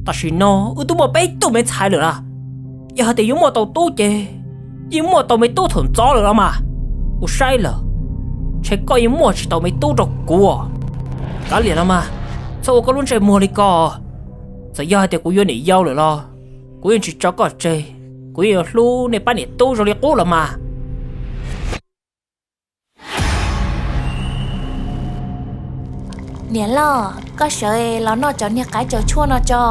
Tam sim no wb twb muaj peb tug me ntxhais lawm na, yog hais tias yuav muaj tau tub ces yeej muaj tau me tub thaum ntxov lawm los mas. Kuv saib lawm, ntshe koj yeej muaj tsis tau me tub rau kuv. Kav liam los mas, txhob ua koj lub ntsej muag li ko. Txawm yog hais tias kuv yuav niam yau lawm los kuv yeej tsis tso koj tseg, kuv yeej yuav hlub nej pab niam tub zoo li qub los mas. Niam loj, koj sawv los noj cov niag qaib tsaus tshuaj no tso.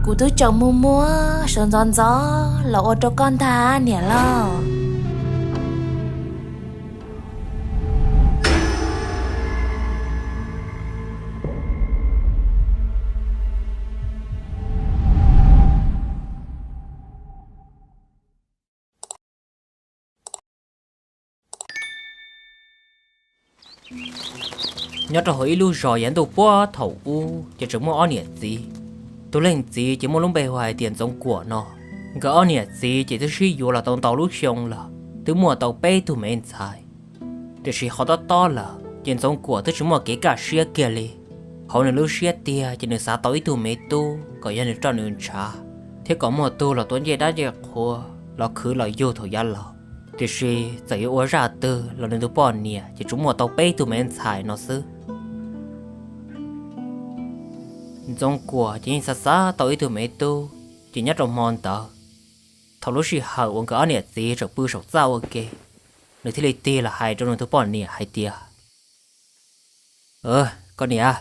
Kuv twb tsaus muag muag sawv ntxov ntxov los ua rau koj ntag niam loj. Nyob rau hauv ib lub zos yav ntuj puag thaum ub ces tseem muaj ob niam txiv. Tus leej txiv ces muaj lub npe hu hais tias Ntxoov Kuam no. Nkawd ob niam txiv ces twb sib yuav los tau ntau lub xyoo lawm, twb muaj tau peb tug me ntxhais. Tiam sis qhov tob tob lawm ces Ntxoov Kuam twb tsis muaj kev kaj siab kiag li. Hauv nws lub siab tiag ces nws xav tau ib tug me tub kom yog nws roj nws ntshav, thiab kom muaj tug los tuav ncej dab ncej qhua los khwv los yug thaum yav laus. Tiam sis txawm yuav ua zaj twg los nws tus poj niam ces tsuas muaj tau peb tug me ntxhais no xwb. Ntxoov Kuam ces yeej xav xav tau ib tug me tub, ces nyob rau hmo ntawd, thaum lub sij hawm uas nkawd ob niam txiv tseem pw saum txaj ua ke, nws thiaj li tig los hais rau nws tus poj niam hais tias, Koj niam,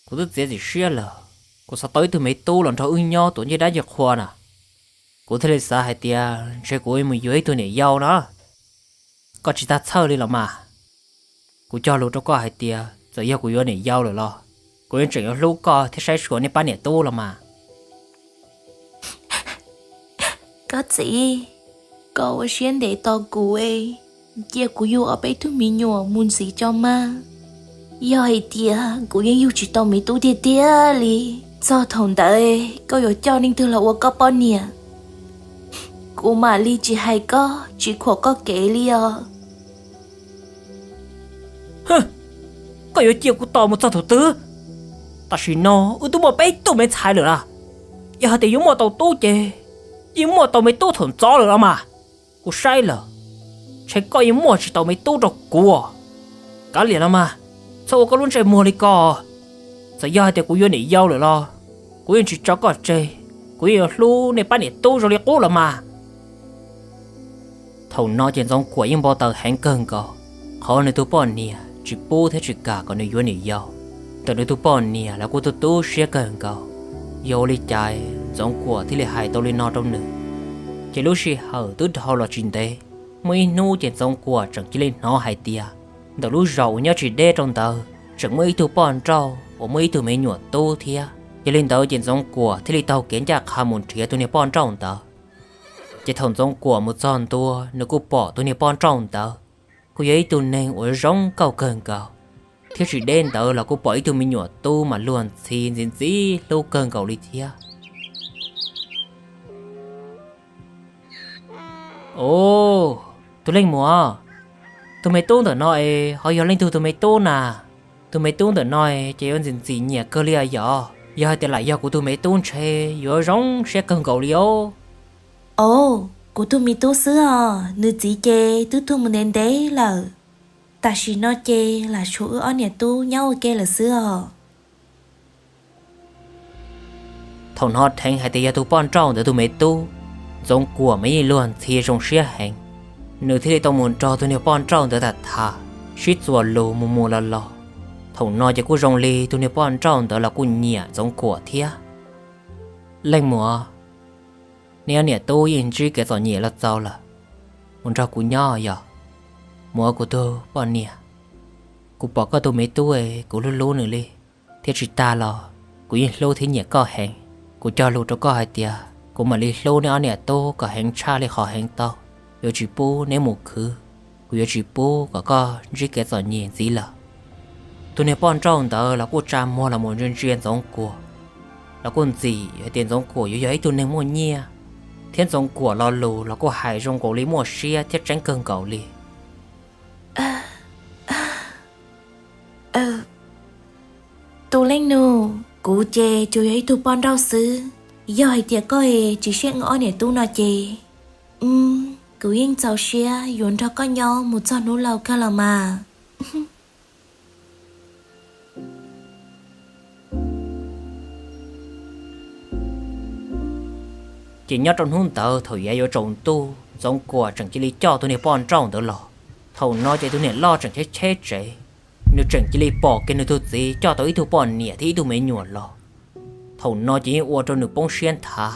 kuv twb txiav txim siab lawm, kuv xav tau ib tug me tub los nrog wb nyob tuav ncej dab ncej qhua na. Kuv thiaj li xav hais tias ntshe kuv mus yuav ib tug niam yau no. Koj tsis tag txhawj li los mas. Kuv cog lus rau koj hais tias txawm yog kuv yuav niam yau lawm los kuv yeej tseem yuav hlub koj thiab saib xyuas nej pab niam tub los mas. Koj txiv, koj ua siab ntev tos kuv, cia kuv yug ob peb tug me nyuam mus ntxiv tso mas. Yog hais tias kuv yeej yug tsis tau me tub tiag tiag li, txog thaum ntawd koj yuav coj leej twg los ua koj poj niam, kuv mam li tsis hais koj, tsis khuam koj kev li os. Koj yuav cia kuv tos mus txog thaum twg? Tam sim no wb twb muaj peb tug me ntxhais lawm na, yog hais tias yuav muaj tau tub ces yeej muaj tau me tub thaum ntxov lawm los mas. Kuv saib lawm, ntshe koj yeej muaj tsis tau me tub rau kuv. Kav liam los mas, txhob ua koj lub ntsej muag li ko. Txawm yog hais tias kuv yuav niam yau lawm los kuv yeej tsis tso koj tseg, kuv yeej yuav hlub nej pab niam tub zoo li qub los mas. Thaum no ces Ntxoov Kuam yeej npau taws heev kawg nkaus, qhov nws tus poj niam tsis pub thiab tsis kam kom nws yuav niam yau. Ntawm nws tus poj niam los kuj tu tu siab kawg nkaus, yog ua li cas Ntxoov Kuam thiaj li hais tau li no rau nws. Ces lub sij hawm twb dhau los tsis ntev, muaj ib hnub ces Ntxoov Kuam tseem cia li hnov hais tias ntawm lub zos uas nyob tsis deb rau ntawd tseem muaj ib tug poj nrauj uas muaj ib tug me nyuam tub thiab. Yog li ntawd ces Ntxoov Kuam thiaj li taug kev ncaj qha mus nrhiav tus niag poj nrauj ntawd. Ces thaum Ntxoov Kuam mus txog ntua, nws kuj pom tus niag poj nrauj ntawd kuj yog ib tug neeg uas zoo nkauj kawg nkaus, thiab tsis deb ntawd los kuj pom ib tug me nyuam tub mas luag ntxhi ntxim ntxim hlub kawg nkaus li thiab. Ub, tus leej muam, tus me tub ntawm no es ho yog leej twg tus me tub na? Tus me tub ntawm no ces yuav ntxim ntxim nyiam kawg li yom. Yog hais tias lam yog kuv tus me tub ntshe yuav zoo siab kawg nkaus li os. Au, kuv tus me tub xwb os, nws txiv ces twb tuag mus ntev ntev lawm. Tam sim no ces lam tshuav wb ob niam tub nyob ua ke lawm xwb os. Thaum hnov dheev hais tias yog tus poj nrauj ntawd tus me tub, Ntxoov Kuam mas yeej luag ntxhi zoo siab heev. Nws thiaj li tau mus nrog tus niag poj nrauj ntawd tham tham, sib txuas lus mus mus los los. Thaum no ces kuj zoo li tus niag poj nrauj ntawd los kuj nyiam Ntxoov Kuam thiab. Leej muam, neb ob niam tub yeej ntsib kev txom nyem los txaus lawm, mus nrog kuv nyob yom. Muam, kuv tus poj niam, kuv pom koj tus me tub es kuv hlub hlub nws li, thiab tsis tag los kuv yeej hlub thiab nyiam koj heev. Kuv cog lus rau koj hais tias kuv mam li hlub neb ob niam tub kom heev tshaj li qhov heev tau, yuav tsis pub neb mus khwv, kuv yuav tsis pub kom koj ntsib kev txom nyem ntxiv lawm. Tus niag poj nrauj ntawd los kuj tsa muag los mus ntsia ntsia Ntxoov Kuam, los kuj ntxim hais tias Ntxoov Kuam yuav yog ib tug neeg muaj nyiaj, thiab Ntxoov Kuam lo lus los kuj hais zoo nkaus li muaj siab thiab tseeb kawg nkaus li. Tus leej nus, kuv Kuv ces tsuas yog ib tug poj nrauj xwb. Yog hais tias koj es tsis siab nqa ob niam tub no ces, kuv yeej txaus siab yuav nrog koj nyob mus txog hnub laus kawg los mas. Ces nyob rau hnub ntawd thaum yav yuav tsaus ntuj, Ntxoov Kuam tseem cia li coj tus niag poj nrauj ntawd los. Thaum no ces tus niam loj tseem cheb cheb tsev, nws tseem cia li pom kiag nws tus txiv coj tau ib tug poj niam thiab ib tug me nyuam los. Thaum no ces yeej ua rau nws poob siab nthav.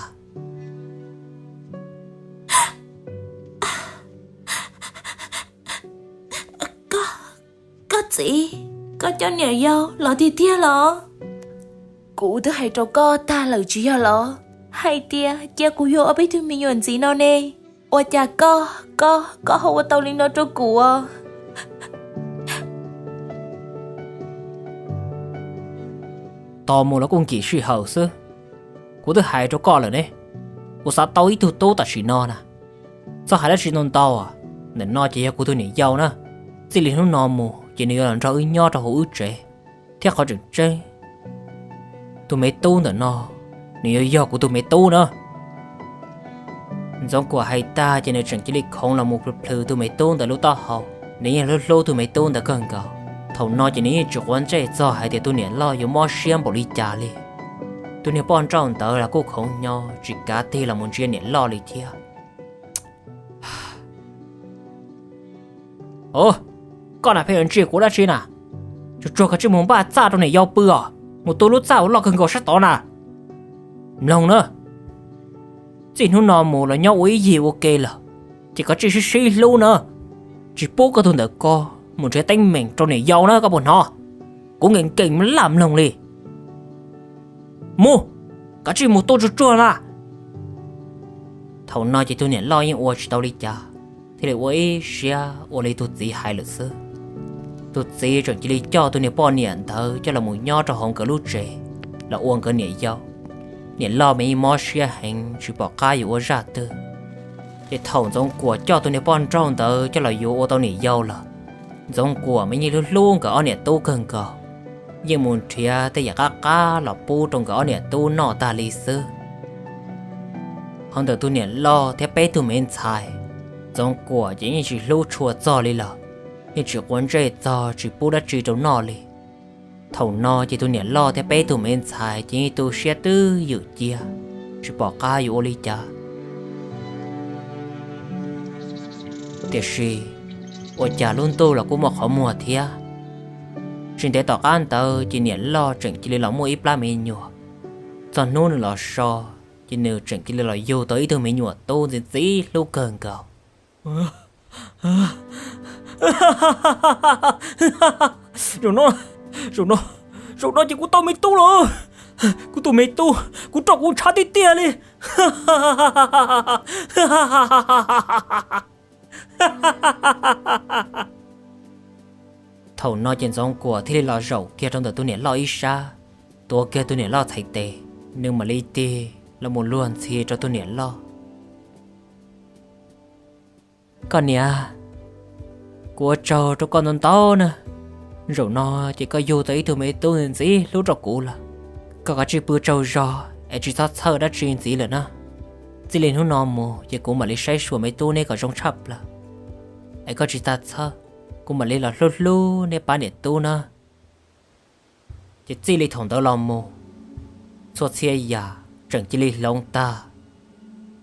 Koj txiv, koj coj niam yau los tiag tiag los? Kuv twb hais rau koj tag lawm tsis yog los, hais tias cia kuv yuav ob peb tug me nyuam ntxiv no ne. Ua cas koj, koj, koj ho ua tau li no rau kuv? Tos mus los kuj nkim sij hawm xwb. Kuv twb hais rau koj lawm ne, kuv xav tau ib tug tub tam sim no na. Txhob hais dab tsi ntau ntau, ntawm no ces yog kuv tus niam yau na. Txij li hnub no mus ces nws yuav los nrog wb nyob rau hauv wb tsev, thiab qhov tseem ceeb, tus me tub ntawm no, nws yuav yog kuv tus me tub na. Ntxoov Kuam hais tag ces nws tseem cia li khoov los mus plhws plhws tus me tub ntawd lub taub hau. Nws yeej hlub hlub tus me tub ntawd kawg nkaus. Thaum no ces nws yeej tsis quav ntsej txog hais tias tus niam loj yuav mob siab npaum li cas li. Tus niag poj nrauj ntawd los kuj khoov nyo tsis kav tig los mus ntsia niam loj li thiab. Os, koj na pheej ntsia kuv dab tsi na? Tsuag tsuag koj tsij mus npaj txaj rau niam yau pw os, mus tu lub txaj uas loj kawg nkaus sab tod na. Mloog na, txij hnub no mus los nyob ua ib yig ua ke lawm, ces koj tsij sib sib hlub na, tsis pub koj tus ntawm ko mus nrhiav teeb meem rau niam yau na, koj puas hnov? Kuv nkees nkees laj mloog li. Mus, koj tsij mus tu tsuag tsuag mas. Thaum no ces tus niam loj yeej ua tsis tau li cas, thiaj li ua ib siab ua li tus txiv hais lawm xwb. Tus txiv tseem cia li coj tus niag poj niam ntawd coj los mus nyob rau hauv nkawd lub tsev, los ua nkawd niam yau. Niam loj mas yeej mob siab heev tsis pom qab yuav ua zaj twg. Ces thaum Ntxoov Kuam coj tus niag poj nrauj ntawd coj los yuav ua tau niam yau lawm, Ntxoov Kuam mas yeej hlub hlub nkawd ob niam tub kawg nkaus, yeej mus nrhiav tej yam qab qab los pub rau nkawd ob niam tub noj tag li xwb. Ho ntawm tus niam loj thiab peb tug me ntxhais, Ntxoov Kuam ces yeej tsis hlub tshua txog li lawm, yeej tsis quav ntsej txog tsis pub dab tsi rau noj li. Thaum no ces tus niam loj thiab peb tug me ntxhais ces yeej tu siab twb ywm cia, tsis pom qab yuav ua li cas. Tiam sis ua cas lub ntuj los kuj muaj qhov muag thiab. Tsis ntev tom qab ntawd ces niam loj tseem cia li los muaj ib plab me nyuam. Txog hnub nws los so, ces nws tseem cia li los yug tau ib tug me nyuam tub ntxim ntxim hlub kawg nkaus. Zaum no, zaum no, zaum no ces kuv tau me tub lawm. Kuv tus me tub, kuv rau kuv ntshav tiag tiag li. Thaum no ces Ntxoov Kuam thiaj li los zaum kiag rau ntawm tus niam loj ib sab, tuav kiag tus niam loj txhais tes, nws mam li tig los mus luag ntxhi rau tus niam loj. Koj niam, kuv ua tsaug rau koj ntau ntau na. Zaum no ces koj yug tau ib tug me tub ntxim hlub rau kuv lawm. Koj kav tsij pw tsaug zog es tsis txhob txhawj dab tsi ntxiv lawm na. Txij li hnub no mus ces kuv mam li saib xyuas me tub neb kom zoo tshaj plaws. Es koj tsis txhob txhawj, kuv mam li los hlub hlub neb pab niam tub na. Ces txij li thaum ntawd los mus, txhua txhia yam tseem cia li hloov tag.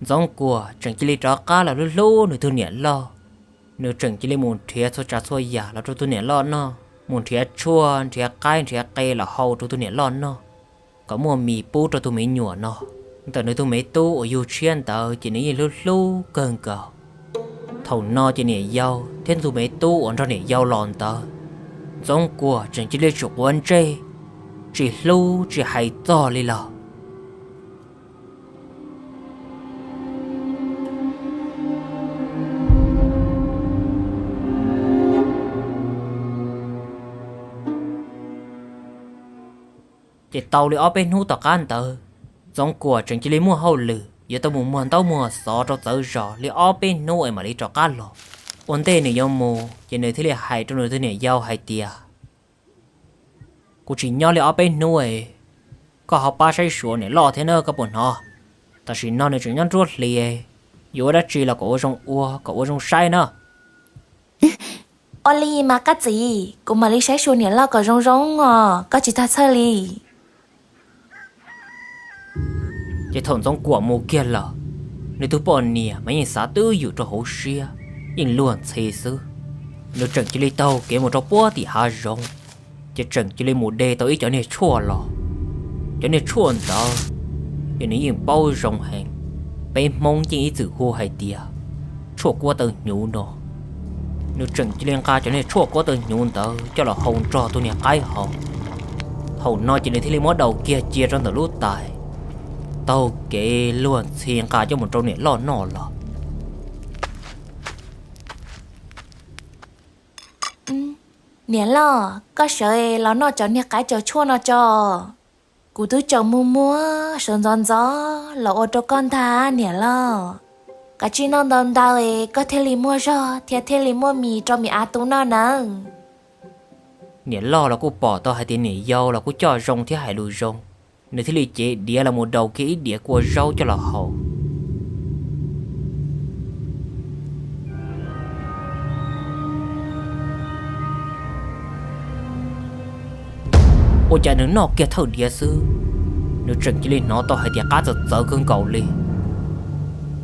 Ntxoov Kuam tseem cia li rov qab los hlub hlub nws tus niam loj. Nws tseem cia li mus nrhiav txhua tsav txhua yam los rau tus niam loj noj, mus nrhiav tshuaj, nrhiav qaib, nrhiav qe los hau rau tus niam loj noj, kom muaj mis pub rau tus me nyuam no. Ntawm nws tus me tub uas yug tshiab ntawd ces nws yeej hlub hlub kawg nkaus. Thaum no ces niam yau thiab tus me tub uas nrog niam yau los ntawd, Ntxoov Kuam tseem cia li tsis quav ntsej, tsis hlub tsis hais txog li lawm. Ces tau li ob peb hnub tom qab ntawd, Ntxoov Kuam tseem cia li muaj hauj lwm yuav tau mus muag ntaub muag xov rau txawv zos li ob peb hnub es mam li rov qab los. Ua ntej nws yuav mus ces nws thiaj li hais rau nws tus niam yau hais tias, kuv tsis nyob li ob peb hnub es, Koj ho pab saib xyuas niam loj thiab na, koj puas hnov? Tam sim no nws tseem nyob nruab hlis, yuav ua dab tsi los kom ua zoo ua, kom ua zoo saib na. Ua li mas koj txiv, kuv mam li saib xyuas niam loj kom zoo zoo os, koj tsis txhob txhawj li. Ces thaum Ntxoov Kuam mus kiag lawm, nws tus poj niam mas yeej xav twb ywm rau hauv siab, yeej luag ntxhi xwb. Nws tseem cia li taug kev mus rau puag tim hav zoov, ces tseem cia li mus de tau ib cov niag tshuaj los. Cov niag tshuaj ntawd ces nws yeej paub zoo heev, peb Hmoob yeej ib txwm hu hais tias tshuaj kuab taw hnyuv no. Nws tseem cia li nqa cov niag tshuaj kuab taw hnyuv ntawd coj los hau nrog tus niag qaib haus. Thaum no ces nws thiaj li muab daus kiag cia rau ntawm lub tais, taug kev luag ntxhi nqa coj mus rau niam loj noj los. Niam loj, koj sawv los noj cov niag qaib cov tshuaj no tso. Kuv twb tseem muag muag sawv ntxov ntxov los ua rau koj ntag niam loj. Kav tsij noj ntau ntau es koj thiaj li muaj zog thiab thiaj li muaj mis rau me av tub noj nawb. Niam loj los kuj pom tau hais tias niam yau los kuj coj zoo thiab hais lus zoo, nws thiaj li cev diav los mus daus kiag ib diav kua zaub coj los haus. Ua cas nws noj kiag thawj diav xwb, nws tseem cia li hnov tau hais tias qab txawv txawv kawg nkaus li.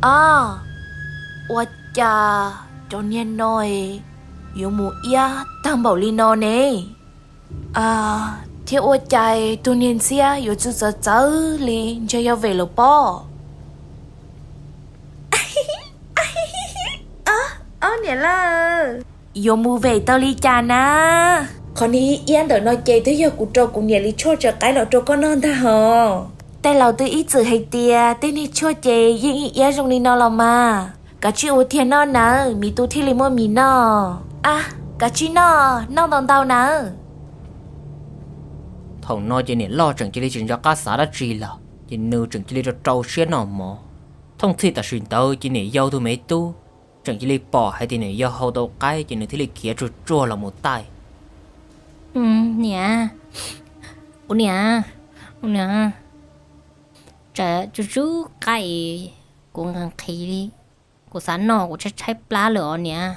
Au, ua cas cov niag no yuav mus iab tag npaum li no ne? Thiab ua cas tus niag ntxhiab yuav txawv txawv li, ntshe yog vem lawm pob. Ob niam loj, yuav mus vem tau li cas na? Qhov niag iab ntawm no ces twb yog kuv rau kuv niam li tshuaj tsaws qaib los rau koj noj ntag hos. Tej laus twb ib txwm hais tias tej niag tshuaj ces yeej ib iab zoo li no los mas. Kav tsij ua tiag noj nawb, miv tub thiaj li muaj mis noj. A, kav tsij noj, noj ntau ntau nawb. Thaum no ces niam loj tseem cia li tsis nco qab xav dab tsi lawm, ces nws tseem cia li rau rau siab noj mov. Thooj txhij tam sim ntawd ces niam yau tus me tub tseem cia li pom hais tias niam yau hau tau qaib ces nws thiaj li khiav tsuag tsuag los mus taij. Niam, kuv niam, kuv niam, tsam tsuag tsuag qaib, kuv nqhis nqhis li, kuv xav noj kuv tshaib tshaib plab lawm os niam.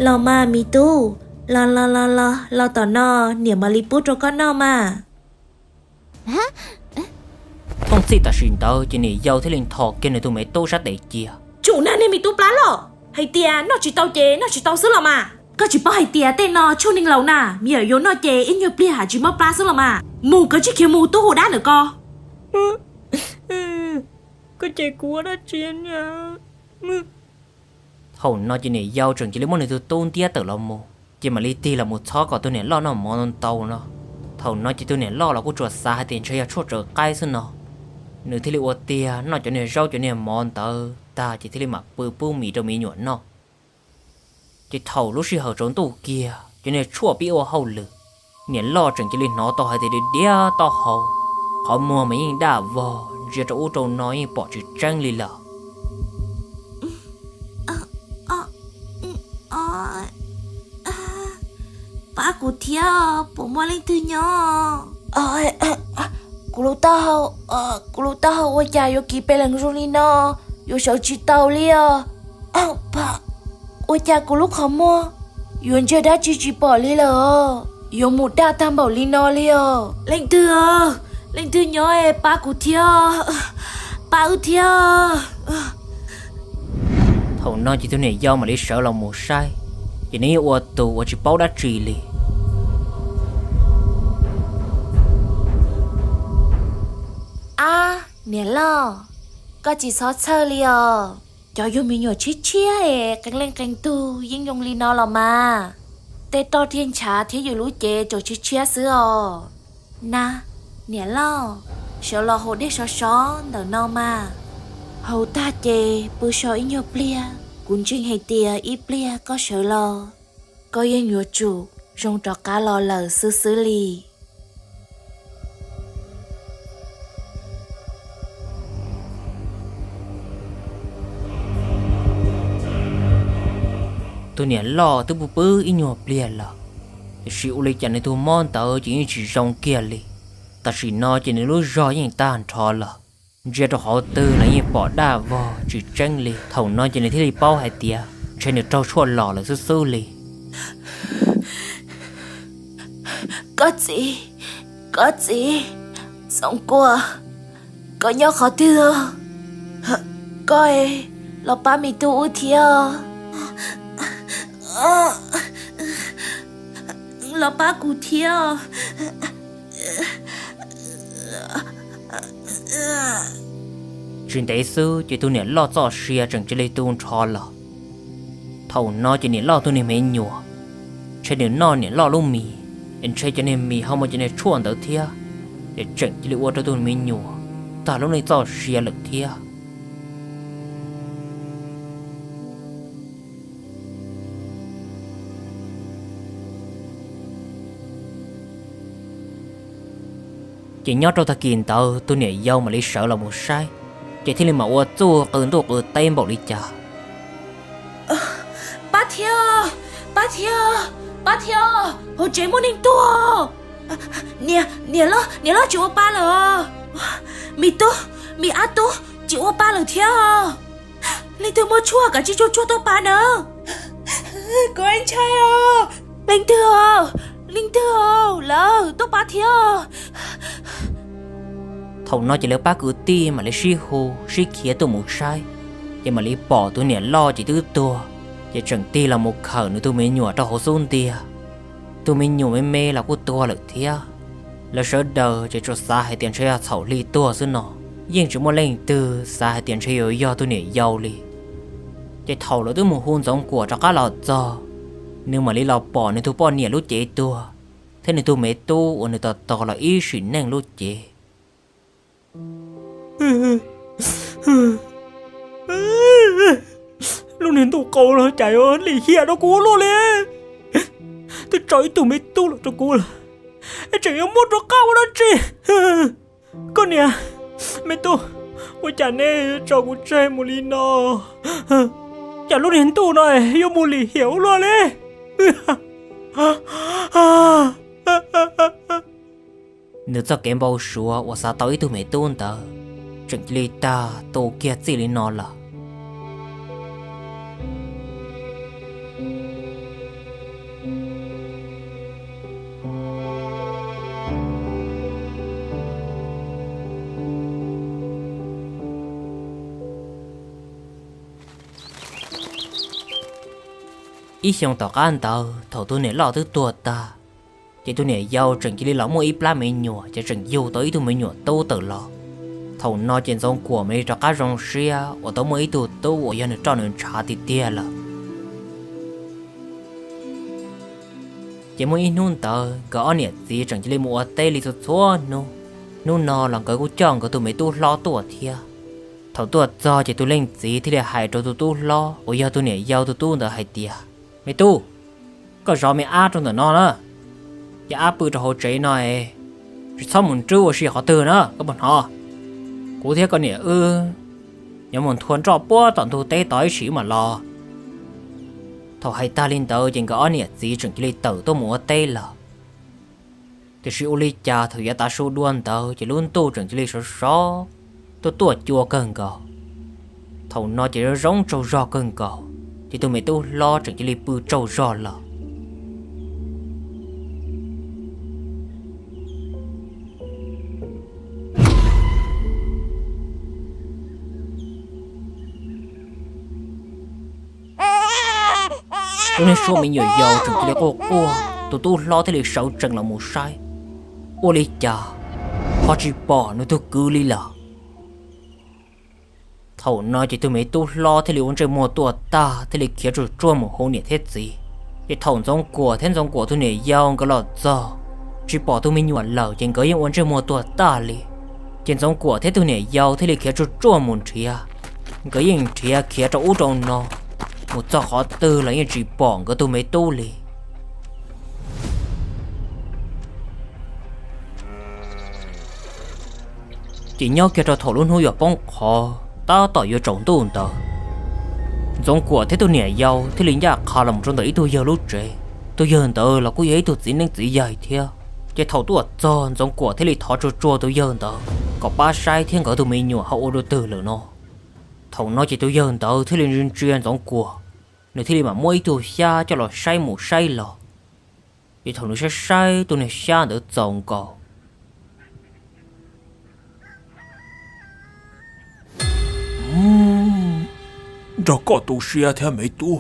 Los mas miv tub, los los los los los tom no, niam mam li pub rau koj noj mas. Thooj txhij tam sim ntawd ces niam yau thiaj li nthos kiag nws tus me tub sab tes cia. Tsum nag niag miv tub plab loj, hais tias noj tsis tau ces noj tsis tau xwb los mas. Koj tsis paub hais tias tej no tshuaj neeg laus na, miv yam yuav noj ces ib nyuag pliag ham tsis mob plab xwb los mas. Mus koj tsij khiav mus tub hu dab ntawm ko. Koj ces kuv ua dab tsi niam? Thaum no ces niam yau tseem cia li muab nws tus tub ntiab tawm los mus, ces mam li tig los mus txhob kom tus niam loj noj mov ntau no. Thaum no ces tus niam loj los kuj tsuas xav hais tias ntshe yog tshuaj tsaws qaib xwb no. Nws thiaj li ua tiag noj cov niag zaub cov niag mov ntawd tag ces thiaj li mam pw pub mis rau me nyuam noj. Ces thaum lub sij hawm tsaus ntuj kiag cov niag tshuaj pib ua hauj lwm, niam loj tseem cia li hnov tau hais tias diav diav taub hau, qhov muag mas yeej daj vog ntsia rau ub rau no yeej pom tsis tseeb li lawm. Pab kuv thiab, puas muaj leej twg nyob? Kuv lub taub hau, kuv lub taub hau ua cas yuav kiv pes lees zoo li no, yuav sawv tsis tau li os. Ua cas kuv lub qhov muag yuav ntsia dab tsi tsis pom li lawm, yuav mus daj tag npaum li no li os. Leej twg, leej twg nyob pab kuv thiab, pab wb thiab. Thaum no ces tus niam yau mam li sawv los mus saib, ces nws yeej ua tus uas tsis paub dab tsi li. Ab, niam loj, koj tsis txhob txhawj li os. Cov yug me nyuam tshiab tshiab es qee leej qee tug yeej zoo li no los mas. Tej roj thiaj ntshav thiab yus lub cev tseem tshiab tshiab xwb os. Na, niam loj, sawv los haus dej sov sov ntawm no mas. Haus tag ces pw so ib nyuag pliag, kuv ntseeg hais tias ib pliag koj sawv los, koj yeej yuav tsum zoo rov qab los lawm xwb xwb li. Tus niam loj twb pw pw ib nyuag pliag lawm, Tiam sis ua li cas nws tus mob ntawd ces yeej tsis zoo kiag li. Tam sim no ces nws lub zog yeej tag nrho lawm, ntsia rau qhov twg los yeej pom daj vog tsis tseeb li. Thaum no ces nws thiaj li paub hais tias ntshe nws raug tshuaj los lawm xwb xwb li. Koj txiv, koj txiv, Txoov Kuam, koj nyob qhov twg? Koj los pab me tub wb thiab, los pab kuv thiab. Tsis ntev xwb ces tus niam loj txoj sia tseem cia li tu nrho los. Thaum no ces niam loj tus niag me nyuam, ntshe nws noj niam loj lub mis, es ntshe cov niag mis ho muaj cov niag tshuaj ntawd thiab, ces tseem cia li ua rau tus me nyuam tag lub neej txoj sia lawm thiab. Ces nyob rau tag kis ntawd tus niam yau mam li sawv los mus saib, ces thiaj li mam ua txuj qw ntuj qw teb npaum li cas. Pab thiab, pab thiab, pab thiab, hauv tsev muaj neeg tuag. Niam, niam loj, niam loj tsis ua pa lawm. Me tub, me ab tub tsis ua pa lawm thiab. Leej twg muaj tshuaj kav tsij tsuag tsuag tuaj pab na. Kuv ntshai os. Leej twg, leej twg lawm tuaj pab thiab. Thaum no ces lawv pab kwv tij mam li sib hu sib khiav tuaj mus saib, ces mam li pom tus niam loj ces twb tuag, ces tseem tig los mus khawm nws tus me nyuam rau hauv xub ntiag. Tus me nyuam me me los kuj tuag lawm thiab. Lawv sawv daws ces tsuas xav hais tias ntshe yog txhaum hli tuag xwb no, yeej tsis muaj leej twg xav hais tias ntshe yuav yog tus niam yau li. Ces thaum lawv twb mus hu Ntxoov Kuam rov qab los txog, nws mam li los pom nws tus poj niam lub cev tuag, thiab nws tus me tub uas nws tos tos los ib sim neej lub cev. Lub niag ntuj qau no cas yuav lim hiam rau kuv ua luaj li. Twb tso ib tug me tub los rau kuv lawm, es tseem yuav muab rov qab ua dab tsi? Koj niam, me tub, ua cas neb yuav tso kuv tseg mus li no? Cas lub niag ntuj no yuav mus lim hiam ua luaj li? Nws txoj kev npau suav uas xav tau ib tug me tub ntawd tseem cia li tag tu kiag txij li no lawm. Ib xyoo tom qab ntawd thaum tus niam loj twb tuag tag, ces tus niam yau tseem cia li los muaj ib plab me nyuam ces tseem yug tau ib tug me nyuam tub tawm los. Thaum no ces Ntxoov Kuam mam li rov qab zoo siab uas tau muaj ib tug tub uas yog nws roj nws ntshav tiag tiag lawm. Ces muaj ib hnub ntawd nkawd ob niam txiv tseem cia li mus ua teb li txhua txhua hnub. Hnub no los nkawd kuj coj nkawd tus me tub hlob tuaj thiab. Thaum tuaj txog ces tus leej txiv thiaj li hais rau tus tub hlob uas yog tus niam yau tus tub ntawd hais tias, Me tub, koj zov me ab rau ntawm no na, ces ab pw rau hauv tsev no es tsis txhob mus nrwb ua si qhov twg na, koj puas hnov? Kuv thiab koj niam wb yuav mus nthua nroj puag tom ntug teb tod ib sim mam los. Thaum hais tag li ntawd ces nkawd ob niam txiv tseem cia li tawm tuaj mus ua teb lawm. Tiam sis ua li cas thaum yav tav su dua ntawd ces lub ntuj tseem cia li sov sov, tuaj tuaj cua kawg nkaus. Thaum no ces zoo zoo tsaug zog kawg nkaus, ces tus me tub hlob tseem cia li pw tsaug zog lawm. Lub niag suab me nyuam yaus tseem cia li quaj quaj, tus tub hlob thiaj li sawv tsees los mus saib. Ua li cas ho tsis pom nws tus kwv li lawm. Thaum no ces tus me tub hlob thiaj li ua ntsej muag tuaj tag thiaj li khiav tsuag tsuag mus hu niam thiab txiv. Ces thaum Ntxoov Kuam thiab Ntxoov Kuam tus niam yau nkawd los txog, tsis pom tus me nyuam lawm ces nkawd yeej ua ntsej muag tuag tag li. Ces Ntxoov Kuam thiab tus niam yau thiaj li khiav tsuag tsuag mus nrhiav. Nkawd yeej nrhiav khiav rau ub rau no, mus txog qhov twg los yeej tsis pom nkawd tus me tub li. Ces nyob kiag rau thaum lub hnub yuav poob qho, tab tom yuav tsaus ntuj ntawd, Ntxoov Kuam thiab tus niam yau thiaj li ncaj qha los mus rau ntawm ib tug yawg lub tsev. Tus yawg ntawd los kuj yog ib tug txiv neeb txiv yaig thiab, ces thaum tuaj txog Ntxoov Kuam thiaj li thov tsuag tsuag tus yawg ntawd kom pab saib thiab nkawd tus me nyuam ho ua dua twg lawm no. Thaum no ces tus yawg ntawd thiaj li ntsia ntsia Ntxoov Kuam, nws thiaj li mam muab ib tug xyab coj los saib mus saib los. Ces thaum nws saib saib tus niag xyab ntawd txaus nkaus, nrog koj tu siab thiab me tub,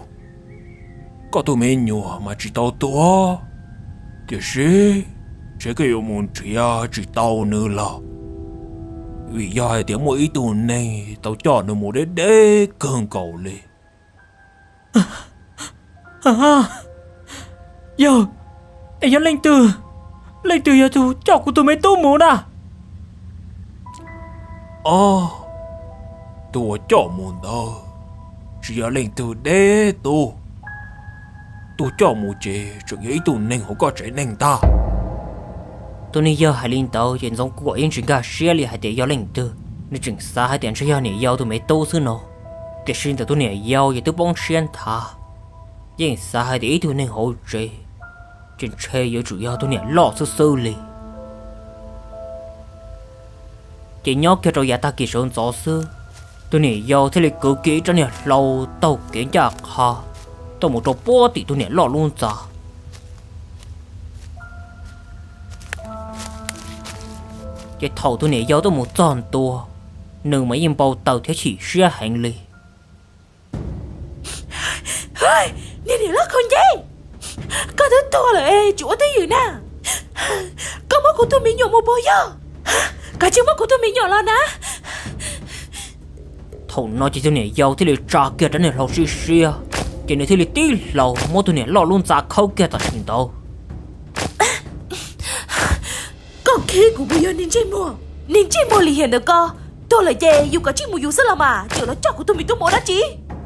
koj tus me nyuam mas tsis tau tuag, tiam sis ntshe koj yuav mus nrhiav tsis tau nws lawm, vim yog hais tias muaj ib tug neeg tau coj nws mus deb deb kawg nkaus li. Yog, es yog leej twg, leej twg yog tus coj kuv tus me tub mus na? Tus uas coj mus ntawd tsis yog leej twg deb tuj, tus coj mus ces tseem yog ib tug neeg hauv koj tsev neeg ntag. Tus niag yawg hais li ntawd ces Ntxoov Kuam yeej tsis nkag siab li hais tias yog leej twg, nws tseem xav hais tias ntshe yog niam yau tus me tub xwb no, tiam sis ntawm tus niam yau ces twb poob siab nthav, yeej xav hais tias ib tug neeg hauv tsev ces ntshe yuav tsum yog tus niam loj xwb xwb li. Ces nyob kiag rau yav tag kis sawv ntxov xwb, tus niam yau thiaj li kwv kiag ib rab niag hlau taug kev ncaj qha tuaj mus rau puag tim tus niam loj lub ntxa. Ces thaum tus niam yau tuaj mus txog ntua, nws mas yeej npau taws thiab chim siab heev li. Niag niam loj khaub ncaws, koj twb tuag lawm es tseem ua twj ywm na? Koj muab kuv tus me nyuam mus puas yog? Koj tsis muab kuv tus me nyuam los na? Thaum no ces tus niam yau thiaj li tsa kiag rab niag hlau siab siab, ces nws thiaj li tib hlau muab tus niam loj lub ntxa khawb kiag tam sim ntawd. Koj khib kuv puas yog niag ntsej muag? Niag ntsej muag lim hiam ntawm koj, tuag lawm ces yus kav tsij mus yus xwb los mas, tseem los coj kuv tus me tub mus ua dab tsi?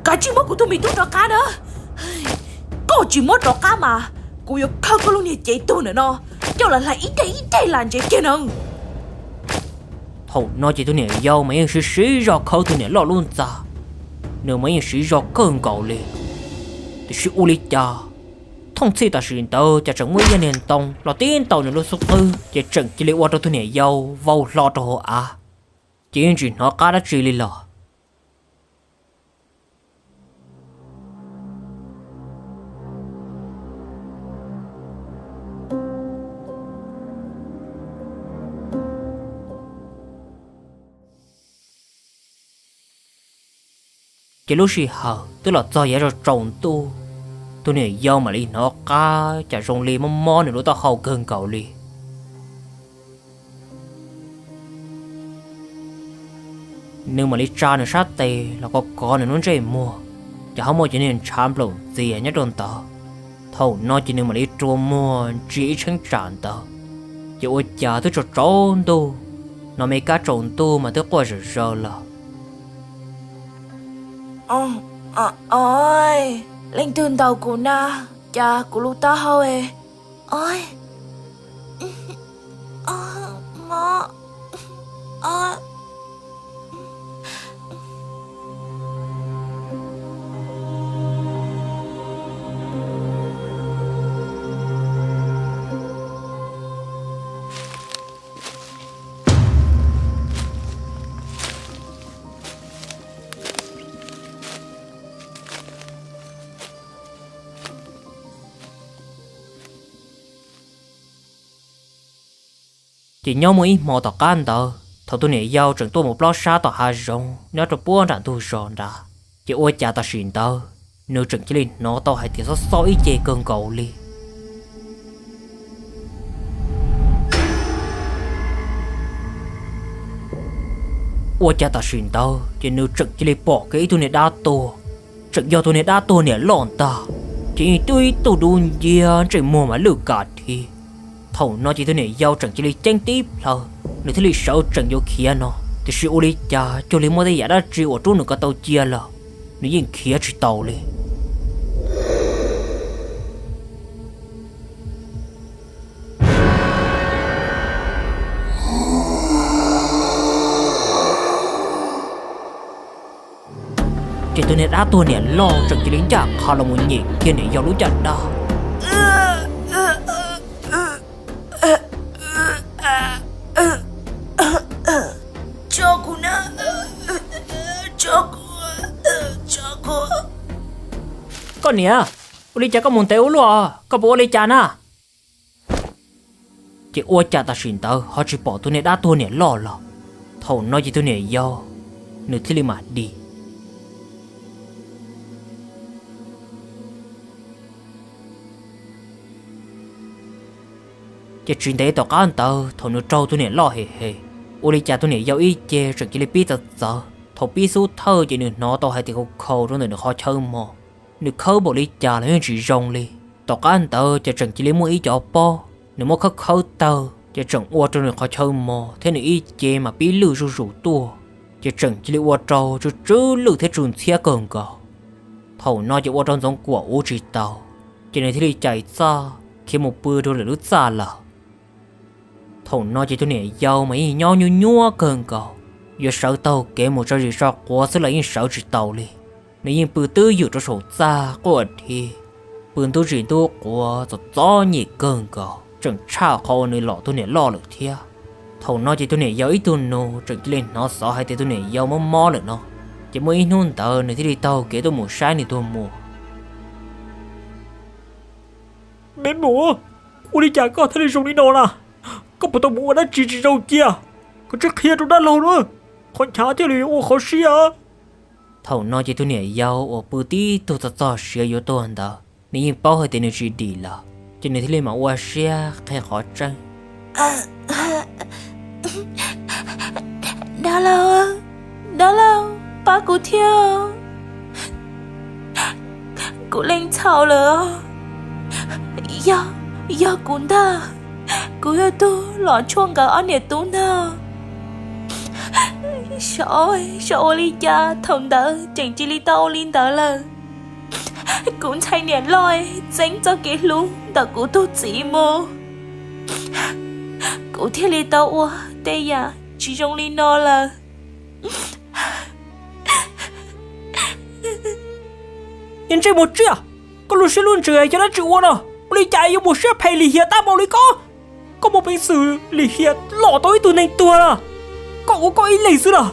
Kav tsij muab kuv tus me tub rov qab na. Koj tsis muab rov qab mas kuv yuav khawb koj lub niag cev tuag ntawm no coj los hlais ib daim ib daim lam ntsev kiag na. Thaum no ces tus niam yau mas yeej siv siv zog khawb tus niam loj lub ntxa, nws mas yeej siv zog kawg nkaus li. Tiam sis ua li cas, thooj txhij tam sim ntawd cas tseem muaj ib yag niag ntoo los tib ntaus nws lub xub qwb, ces tseem cia li ua rau tus niam yau vau hlo rau hauv av, ces yeej tsis hnov qab dab tsi li los. Ces lub sij hawm twb los txog yav tsaus ntuj, tus niam yau mam li hnov qab cas zoo li mob mob nws lub taub hau kawg nkaus li. Nws mam li tsa nws sab tes los kov kov nws lub ntsej muag, ces ho muaj cov niag ntshav nplaum ntxias nyob rau ntawd. Thaum no ces nws mam li rua muag ntsia ib cheeb tsam ntawd, ces ua cas twb tsaus tsaus ntuj, no me kab tsaus ntuj mas twb quaj zom zaws lawm. Leej twg ntaus kuv na, cas kuv lub taub hau e, mob. Ces nyob muaj ib hmo tom qab ntawd, thaum tus niam yau tseem tuaj mus plob sab tom hav zoov nyob rau puag nram ntug zos nrad, ces ua cas tam sim ntawd nws tseem cia li hnov tau hais tias xob xob ib ce kawg nkaus li. Ua cas tam sim ntawd ces nws tseem cia li pom kiag ib tug niag dab tuag, tseem yog tus niag dab tuag niam loj ntag, ces yeej twb ib tug dub nciab ntsej muag mas lwj kam thiab. Thaum no ces tus niam yau tseem cia li ceeb tib plhaw, nws thiaj li sawv tsees yuav khiav no, tiam sis ua li cas cuag li muaj tej yam dab tsi uas rub nws ko taw cia lawm, nws yeej khiav tsis tau li. Ces tus niag dab tuag niam loj tseem cia li ncaj qha los mus nyem kiag niam yau lub caj dab. Niam, ua li cas koj mus ntev ua luaj, koj puas ua li cas na? Ces ua cas tam sim ntawd ho tsis pom tus niag dab tuag niam loj los. Thaum no ces tus niam yau nws thiaj li mam dim. Ces tsis ntev tom qab ntawd thaum nws raug tus niam loj hem hem, ua li cas tus niam yau ib ce tseem cia li pib txawv txawv. Thaum pib xub thawj ces nws hnov tau hais tias khau khau rau ntawm nws qhov chaw mos. Nws khawb npaum li cas los yeej tsis zoo li. Tom qab ntawd ces tseem cia li muaj ib cov pob, nws muab khawb khawb tawg ces tseem ua rau nws qhov chaw mos thiab nws ib ce mas pib lwj zuj zus tuaj, ces tseem cia li ua rau tsw tsw lwj thiab tsw ntxhiab kawg nkaus. Thaum no ces ua rau Ntxoov Kuam ua tsis tau, ces nws thiaj li cais txaj khiav mus pw rau lwm lub txaj lawm. Thaum no ces tus niam yau mas yeej nyob nyuaj nyuaj kawg nkaus, yuav sawv taug kev mus tso zis tso quav xwb los yeej sawv tsis tau li. Nws yeej pw twb ywm rau saum txaj quaj dhi, pw ntub zis ntub quav txom txom nyem kawg nkaus, tseem tshaj qhov uas nws lom tus niam loj lawm thiab. Thaum no ces tus niam yau ib tug nus tseem cia li hnov xov hais tias tus niam yau mob mob lawm no, ces muaj ib hnub ntawd nws thiaj li taug kev tuaj mus saib nws tus muam. Me muam, ua li cas koj thiaj li zoo li no na? Koj puas tau mus ua dab tsi tsis zoo cia? Koj tsis qhia rau dab laug na, qhov chaw thiaj li yuav ua qhov siab. Thaum no ces tus niam yau uas pw tib tug txog txog siav yuav tuag ntawd, nws yeej paub hais tias nws tsis dim lawm, ces nws thiaj li mam ua siab qhia qhov tseeb. Dab laug, dab laug, pab kuv thiab. Kuv leej txhaum lawm. Yog, yog kuv ntag. Kuv yog tus los tshuaj nkawd ob niam tub ntag. Xyov, xyov ua li cas thaum ntawd tseem cia li tau ua li ntawd lawm. Kuv ntxhais niam loj txeeb txoj kev hlub ntawm kuv tus txiv mus, kuv thiaj li tau ua tej yam tsis zoo li no lawm. Niag ntsej muag tsiaj, koj lub siab lub ntsws yog dab tsi ua no? Ua li cas yuav mus siab phem lim hiam tag npaum li koj? Koj muaj peev xwm lim hiam lom tau ib tug neeg tuag na? Koj ua koj ib leeg xwb na,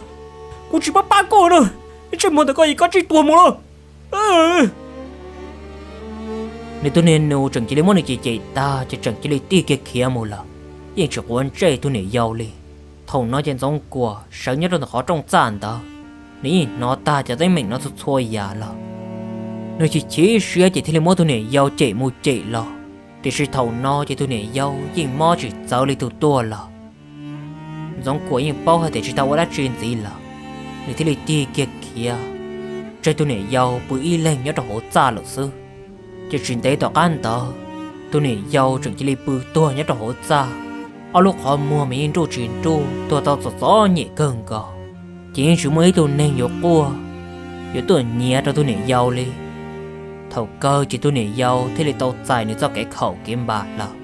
kuv tsis pab pab koj na. Niag ntsej muag ntawm koj es koj tsij tuag mus lawm. Nws tus niag nus tseem cia li muab nws cem cem tag ces tseem cia li tig kiag khiav mus lawm, yeej tsis quav ntsej tus niam yau li. Thaum no ces Ntxoov Kuam sawv nyob rau ntawm qhov rooj txaj ntawd, nws yeej hnov tag cov teeb meem no txhua txhua yam lawm. Nws chim chim siab ces thiaj li muab tus niam yau cem mus cem los, tiam sis thaum no ces tus niam yau yeej mob tsis txawv li tus tuag lawm. Ntxoov Kuam yeej paub hais tias tsis tau ua dab tsi ntxiv lawm, nws thiaj li tig kiag khiav, tseg tus niam yau pw ib leeg nyob rau hauv txaj lawm xwb. Ces tsis ntev tom qab ntawd, tus niam yau tseem cia li pw tuag nyob rau hauv txaj, ob lub qhov muag mas yeej nruj tsis nruj, tuag tau txom txom nyem kawg nkaus, ces yeej tsis muaj ib tug neeg yuav quaj, yuav tuaj nyiav rau tus niam yau li. Thaum kawg ces tus niam yau thiaj li tau txais nws txoj kev khaum kev npam lawm.